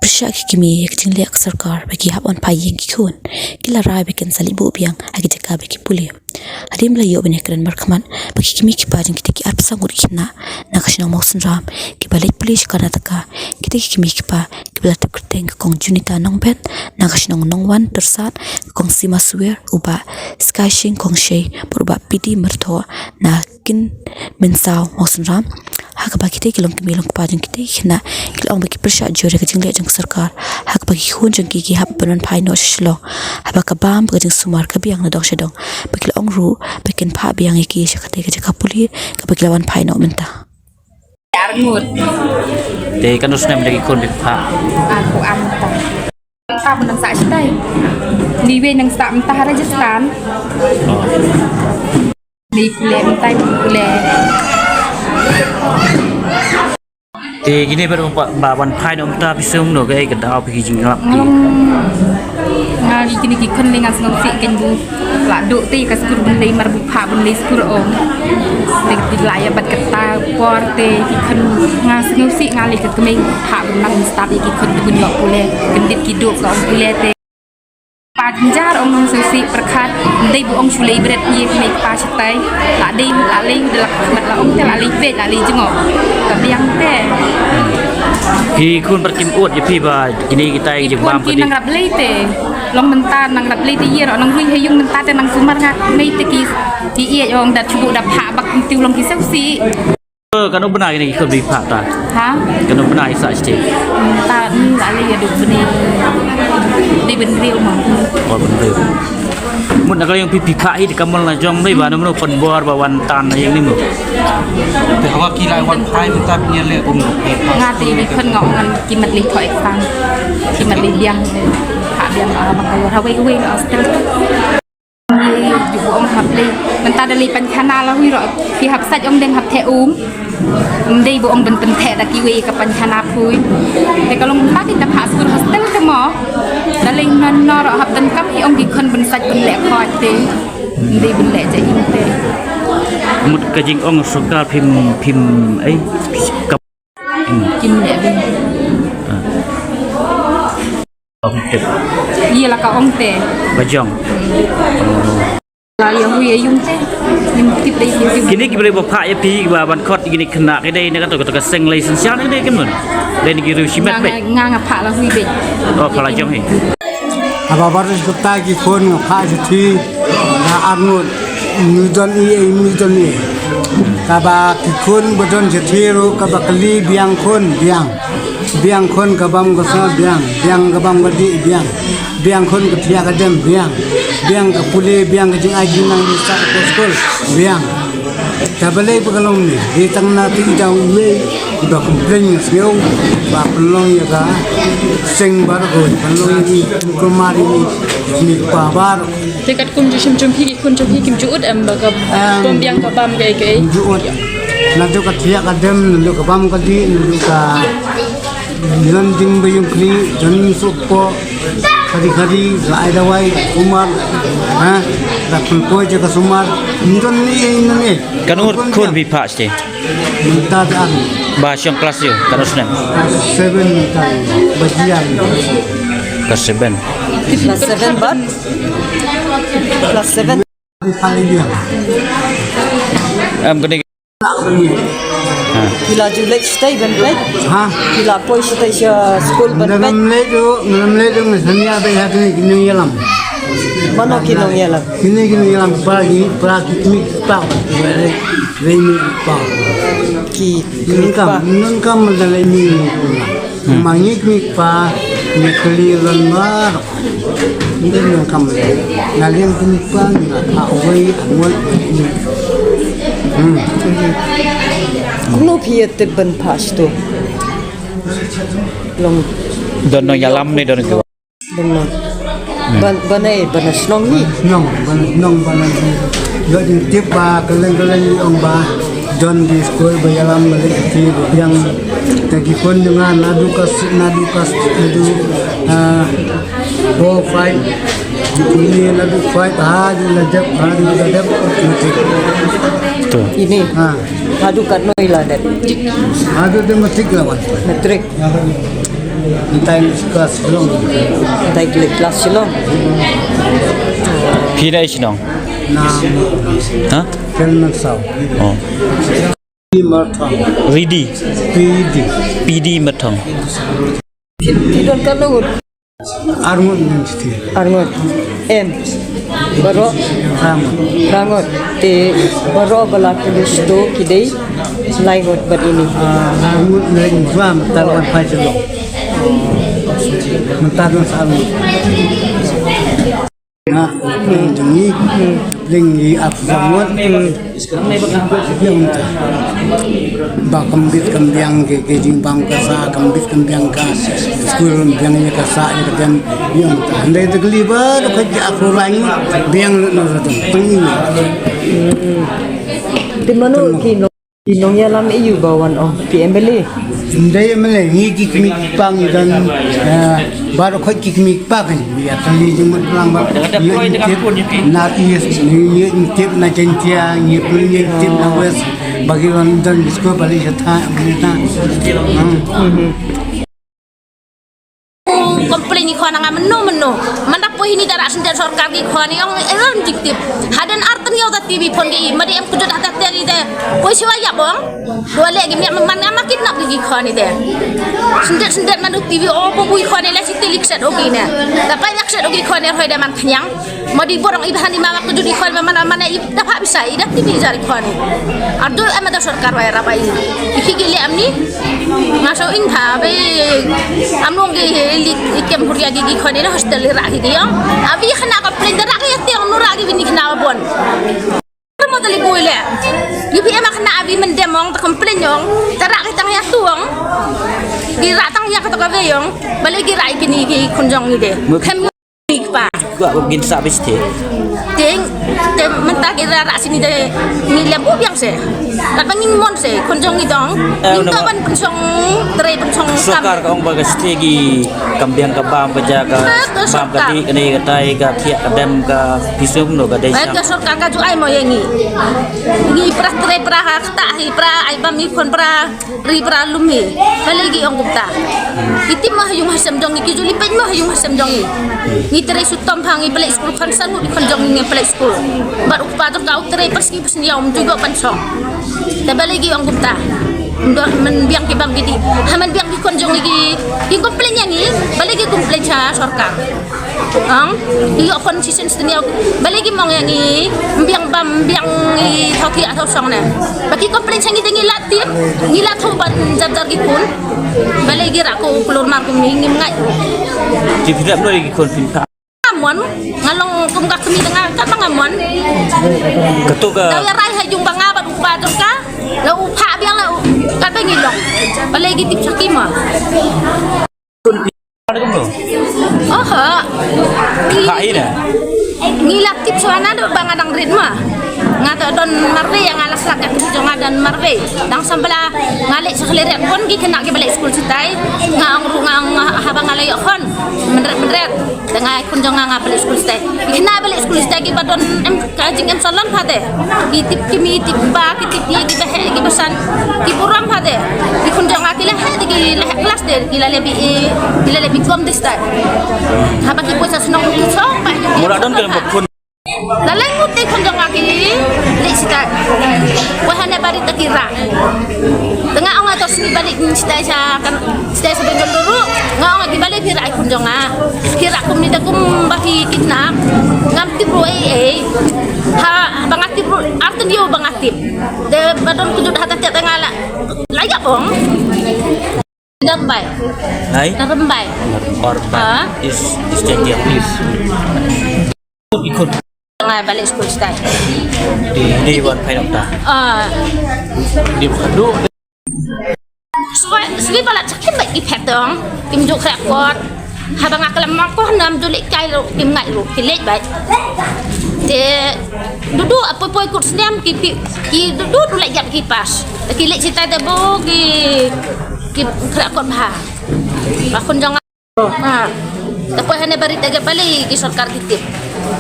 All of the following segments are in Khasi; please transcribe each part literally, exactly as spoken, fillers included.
Pyrshah ki kmie ïa ka jingleh ka sorkar ba ki hap wan phai ïing ki khun, ki la rai ba kin sa leit buh biang ha ki jaka ba ki pule. Hadien ba la ïoh ban ïakren markhmat ba ki kmie ki kpa jong kita ki arphew san ngut ki khynnah na ka shnong Mawsynram kiba leit pule sha Karnataka, kita ki kmie ki kpa kiba la tip kyrteng ka Kong Junita Nongben na ka shnong Nongwan Tyrsad, ka Kong Sima Suer, u Bah Skaishing Kongshei bad u Bah P D Myrtho na Kynminsaw Mawsynram, ha kaba kita ki longkmie longkpa jong kita ki khynnah ki la ong ba ki pyrshah jur ïa ka jingleh jong ka sorkar, ha kaba ki khun jong ki ki hap ban wan phai noh sha Shillong, haba ka bam bad ka jingsumar ka biang na dong sha dong, ba ki la ong ruh ba kin phah biang ïa ki sha katei ka jaka pule kaba ki la wan phai noh mynta. Arngut. Te katno snem da ki khun ba phi phah? Arphew ar mynta. Mynta ba nang sah shatai. Ni wei nang sah mynta ha Rajasthan. Oh. Ni pule mynta, ni pule. Te kine ba, ba, ba wan phai noh mynta phi sngew kumno, kaei ka daw, phi, ki jingïalap ki? Hmm. Nga lei kine ki khun lei nga sngewsih kein, bu la duh te ka skur bun lei, mar bu phah bun lei skur, ong. Te ki la ïa bat kata por te ki khun, nga sngewsih, nga lei ka kmie, phah bun nang stad ïa ki khun te bun ïoh pule, kyndit ki duh ka ong pule te. Pynjah, ong nang sngewsih pyrkhat, dei bu ong shu lei bret ïa kmie kpa shatai. La dei, la lei da la khmat, la ong te la lei bret, la lei jngoh. Ka biang te. Ki khun pat kim ud ïa phi ba kine kitai ki jong bam ki nang rap lei te. Long mynta nang rap lei te, ïa nang rui ha ïung mynta te nang sumar, nga mei te ki, ki ïeit, ong da shu da phah bak, te long ki sngewsih. Katno bnai kine ki khun ba phi phah ta? Ha? Katno bnai, sah shatei? Mynta ni la lei ïa dei bnai. Dei bnai hynriew ma. Oh, bnai hynriew. Mut na ka liang phi, phi phah hi te ka mut la jong lei ba na mano pynbor ba wan tan na ïing ni mo. Te haba ki la wan phai mynta phi ïa leh kumno? Nga te ki khun nga ong ngan ki mat lei thoh exam. Ki mat lei biang. Phah biang ba Bangalore, ha wei wei hostel. Ju ong hap lei. Mynta da lei pynkhana la hui ruh. Phi hap sait, ong dang hap theh um. Ym dei bu ong ban pyntheh da kiwei ka pynkhana phui. Te ka long mynta ki ta phah skur hostel te mo. Da lei ngan nor hap donkam hi, ong ki khun ban sait ban leh khoit te. Ym dei ban leh ja im te. Mut ka jingong sorkar phim, phim, eh, ka Kim leh bun. Ah. Ong tip. Ïa la ka ong te. Ba jong. La ïa hui ïa yung te. Ngim tip dei ïa yung. Kine ki ba lei ba phah ïa phi ba ban khot kine khynnah ki dei na kato kato ka seng lei seng siang dei kim nun. Dei na ki riew shimet beit. Nga, nga, nga phah la hui beit. Oh, phah la jong hi. Haba baroh shi katta ki khun nga phah shathie, nga arngut, ym don ei ei, ym don ei ei. Kaba ki khun ba don shathie ruh, kaba kylli biang khun, biang. Biang khun ka bam ka sah, biang. Biang ka bam ka dih, biang. Biang khun ka thiah ka dem, biang. Biang ka pule, biang ka jingai jingnang, jingstad ka skul, biang. Te balei ba ka long ne? Dei tang na te ita uwei iba complain, nga sngew ba pynlong ïa ka seng baroh, pynlong ïa ki kulmar ïa ki kmie kpa baroh. Te katkum ju shim jong phi, ki khun jong phi kim ju ud em ba ka bym biang ka bam kaei kaei? Kim ju ud. Naduh ka thiah ka dem, naduh ka bam ka dih, naduh ka don jingbaïong khlieh, don jingsuhpoh. Khari khari, la ai dawai, sumar, ha? La pynpoi jaka sumar, ym don ei ei, ym don ei ei. Katno ngut khun phi phah shathie? Mynta te ar. Ba shong klas ïa u, katno snem? Klas seven mynta, ba jia. Klas seven. Klas seven bad? Klas seven. Em, kane. Ha. Ki la ju leit shatei ban peit? Ha? Ki la poi shatei sha skul ban peit? Ngam leit ruh, ngam leit ruh, nga sngewsih ba ha kine ki nongïalam. Mano ki nongïalam? Kine ki nongïalam, para ki, para ki kmie kpa. Rei kmie kpa. Ki kmie kpa. Nangkam, nangkam da lei kmie kpa. Hmm. Ma ngi kmie kpa, ngi kylli lon baroh. Ngi donkam. Na liang kmie kpa ngi la phah uwei, arngut. Hmm. Kumno phi ïa tip ban phah shato? Long. Don nongïalam ne don kiwa? Don nong. Hmm. Ban, ban ei, ban shnong ni. Shnong, ban shnong, ban. Ïoh jingtip ba kylleng kylleng ïoh ong ba don ki skul ba ïalam ba leh ki ba biang. Te ki khun jong nga naduh klas, naduh klas, naduh, ah, four, five. Kine naduh five haduh la dep, haduh la dep matric. To. Ine. Ha. Haduh katno i la dep? Haduh dep matric la wan. Matric. Ha. Ntai class long. Ntai class long. Phi dei shnong? Na. Ha? Kel na sau. Oh. Ridi Marthang. Ridi. P D. P D Marthang. Don ka ngut. Arngut nang siti. Arngut. Em. Baro. Rangut. Rangut. Te baro bala kudus to kidei. Laingut bad ini. Ah, arngut nang jwam talwan pajelo. Mentar nang sa arngut. Nga, jong ngi, bling ngi ap jong ngut. Ïa ong ta. Ba kam bit kam biang ki, ki jingbam ka sa, kam bit kam biang ka skul, biang ïa ka sa, ïa ka dem, ïa ong ta. Hynrei te kali ba, da ka ji ap ruh lain, biang lut na ruh dong. Tang ïa. Te mano ki no Ki nongïalam aïu ba wan ong P M L A? Ym dei M L A, ngi ki kmie ki kpa ngi don, eh, baroh khoit ki kmie ki kpa kan ïa kali jingmut lang ba ngi tip na East, ngi tip na Jaintia, ngi pun ngi tip na West, ba ki wan don bisko bali jatha, bali ta. Hmm. Complain i khon nga mynno mynno. Manda poi hini da rah syndet sorkar ki khon i ong, eh, ym jingtip. Hadien ar tang ïa uta T V phone ki i, mada em kujut hata ter i te. Poi siwa ïap ong. Dua leh ki miak man nga ma kidnap ki khon i te. Syndet syndet man u T V o po bui khon i la si te lik set o ki ne. Da pai lik set o ki khon i hoi da man khñiang. Modi borong i bahan i mama kujut i khon i mama na mana i da pha bisa i da T V jar i khon i. Ardo em da sorkar wai raba i. I ki gili amni. Nga so ing tha be amnong gi lik i kem huria gi gi khon i na hostel i ra gi gi ong. Abi khana ka pleng da ra gi tiang nu ra gi bini khana bon. Mo tali bui le. Gi bi em khana abi mendem ong ta complain ong. Ta ra gi tang ïa tu ong. Gi ra tang ïa ka to ka ve ong. Bale gi ra i kini gi khun jong i de. Khem Big pa. Gua gin sa bis te. Teng, te mynta ki ra ra sini de ngi lem u biang se. Kat ba ngin mon se, khun jong ngi dong. Eh, ngin to ban pynsong, trei pynsong kam. Sorkar ka ong ba ka stegi kam biang ka bam ka ja ka bam ka di ka ni ka tai ka thiak ka dem ka pisum no ka dei. Eh, ka sorkar ka ju ai mo ye ngi. Ngi pra trei pra ha kta hi pra ai bam i khun pra. Ri pra lum hi. Balei ki ong kumta. Ki tip mo ha ïung ha sem jong ngi, ki ju lipet mo ha ïung ha sem jong ngi. Ngi trei sutom ha ngi pynleit skul, khun san ngut khun jong ngi pynleit skul. Bad u kpa jong ka u trei pas ngi pas ngi ïa um ju go ban song. Te balei ki ong kumta. Ndo men biang ki bam ki di. Ha men biang ki khun jong ngi ki. Ki complain ïa ngi. Balei ki complain ha sorkar. Ang, ïoh khun shisien shisien ïoh. Balei ki mong ïa ngi, mbiang bam, mbiang i thaw ki thaw song ne. Ba ki complain sha ngi de ngi la tip, ngi la thaw ban jar jar ki khun. Balei ki rak ko klur mar kum ngi ngim ngai. Ki phi dap noi ki khun phin pha. Ngamon, nga long kum ka kmie nga ka ba ngamon. Ka tu ka. Tau ïa rai ha jung ba nga ba du ba jong ka. La u pha biang la u ka ba ngi long. Balei ki tip sha ki ma. Ada kumno? Oho. Ka ina. Ngi la tip shuwa na do ba nga dang rit ma. Nga to don marwei, nga la slak ka tip jong nga don marwei. Dang sambala nga leh sa khleret pon ki khynnah ki ba leh skul sitai. Nga ong ru nga ong haba nga la ïoh khun. Mynret mynret. Te nga khun jong nga nga ba leh skul sitai. Ki khynnah ba leh skul sitai ki ba don em Ka jingem salon pha te. Ki tip ki mi tip ba ki tip ye ki ba he ki ba san. Ki burom pha te. Ki khun jong nga ki la he te ki la he klas te ki la le bi e ki la le bi kom te stai. Haba ki poisa snong ki song ba. Mula don ka lembok khun. La leng mut te khun jong nga ki le sitai. Wa hane bari ta ki ra. Tengah ong ato sini bari sitai sa kan. Sdei sdei ngan duru nga ong ki balei phi rai khun jong nga. Phi rai kum ni da kum ba phi kidnap. Ngam tip ruh ei ei. Ha ba nga tip ruh artyn ïew ba nga tip. De ba don kujut hata te nga la. La ïap ong. Dam bai. Hai? Dam bai. Or bai. Ha? Is is change please. Ikut. Nga balik skul stai. Di di wan pai dokta. Ah. Di bukan du. Swi swi bala chakim bai ki phet dong. Kim juk khrak kot. Haba nga klam ma ko nam du lek kai ru kim ngai ru ki lek bai. Te dudu apoi poi kut snem ki pi ki dudu du lek jap ki pas. Ki lek sita de bo ki ki khrak kot bha. Ba khun jong Ha. Te poi hane barit age balei ki sorkar ki tip.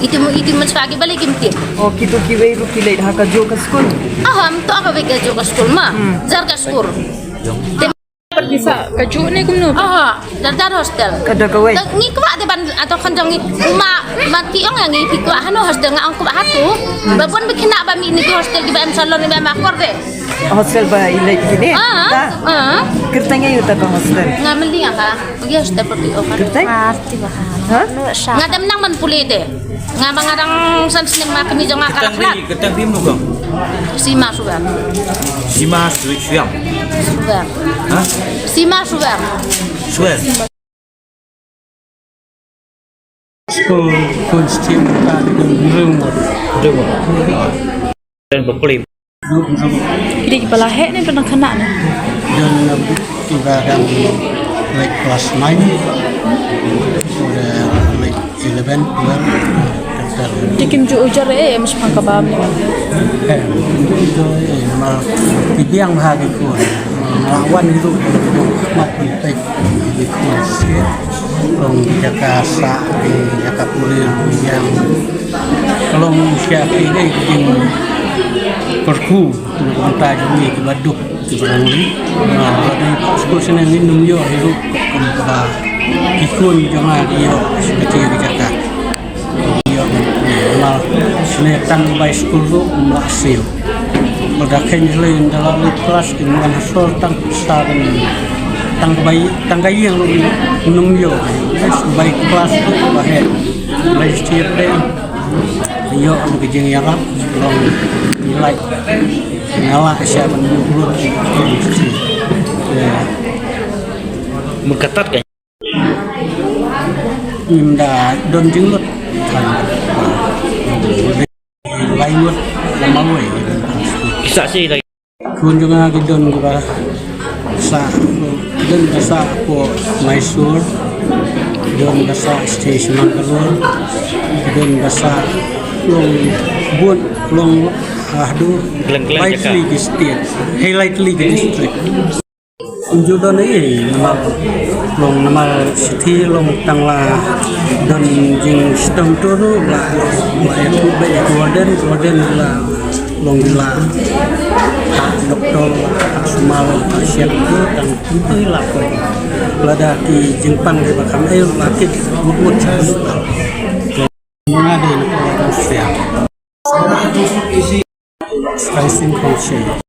Iti mo iti mo spa ki balei kim tip. Oh, kito kiwei ruh ki leit ha kajuh ka skul. Aha, to ka wei kajuh ka skul ma. Hmm. Jar ka skul. Te Pyrkhat sa kajuh ne kumno? Aha, dar dar hostel. Ka da kawei. Ngi kwah de ban, ato khan jong ngi, ma, ma ti ong ïa ngi phi kwah hano hostel, nga ong kwah hato. Ba bun ba khynnah ba mih na ki hostel kiba em salon kiba em akor de. Hostel ba i leit kine. Ah, ah. Kyrteng ïa uta ka hostel. Nga mlien ha. Ngi hostel pyrkhat ong. Kyrteng? Arti ba ha. Ha? Nga dem nang ban pule de. Nga ba nga dang san snem ma kmie jong nga ka la khlad. Kyrteng phi, kyrteng phi mano kong? Sima Suwer. Sima Su-, Suwer. Suwer. Ha? Sima Suwer. Suwer. School, school stream ka di dong room. Room. Dan ba pule. Ki dei kiba la heh ne ba dang khynnah ne? Don kiba dang, like, class nine, or, uh, like, eleven, twelve, uh, Te kim ju ujar eh, em shaphang ka bam ne. Eh, kim ju ujar eh, ma ki biang bha ki khun. Ma wan hi ruh, ma ki peit ki khun sih. Long ki jaka sah, ki jaka pule, ki biang. Long sha ki dei ki kyrkhu. Nangta jong ngi kiba duk kiba rangli. Nga ba dei skul shnong ngin ym ïoh hi ruh kum kaba ki khun jong nga ki ïoh sha kata ka jaka. Ïoh, nga shnong tang bai skul ruh ym lah siew. Lada kheiñ hlei ynda la leit klas kin wan ha sor tang sa ban tang ka bai tang ka ïing ruh ym ïoh. Bai klas ruh ba heh. Bai stir dei. Ïoh ka jingïarap long ïa lait. Nga lah ka shah ban buh lut. Myrkatat ka. Ngim da don jinglut. Lai ngut la malwai. Ki sah shi lagi. Khun jong nga ki don kiba sah, ki don kiba sah hapoh Mysore, ki don kiba sah station Mangalore, ki don kiba sah long bun long haduh. Gleng gleng jaka. Lightly ki state, hei lightly ki district. Ju don ei namar long namar shithi long tang la don jingshitom tu ruh la la ïa ku ba ïa ku warden, warden la long la ha doktor la ha sumal la ha siap tu tang tu la ko lada ki jingpang ki ba kam ei la ki mut mut sa. Nga dei na ko siap. Sky Sing Kongshei.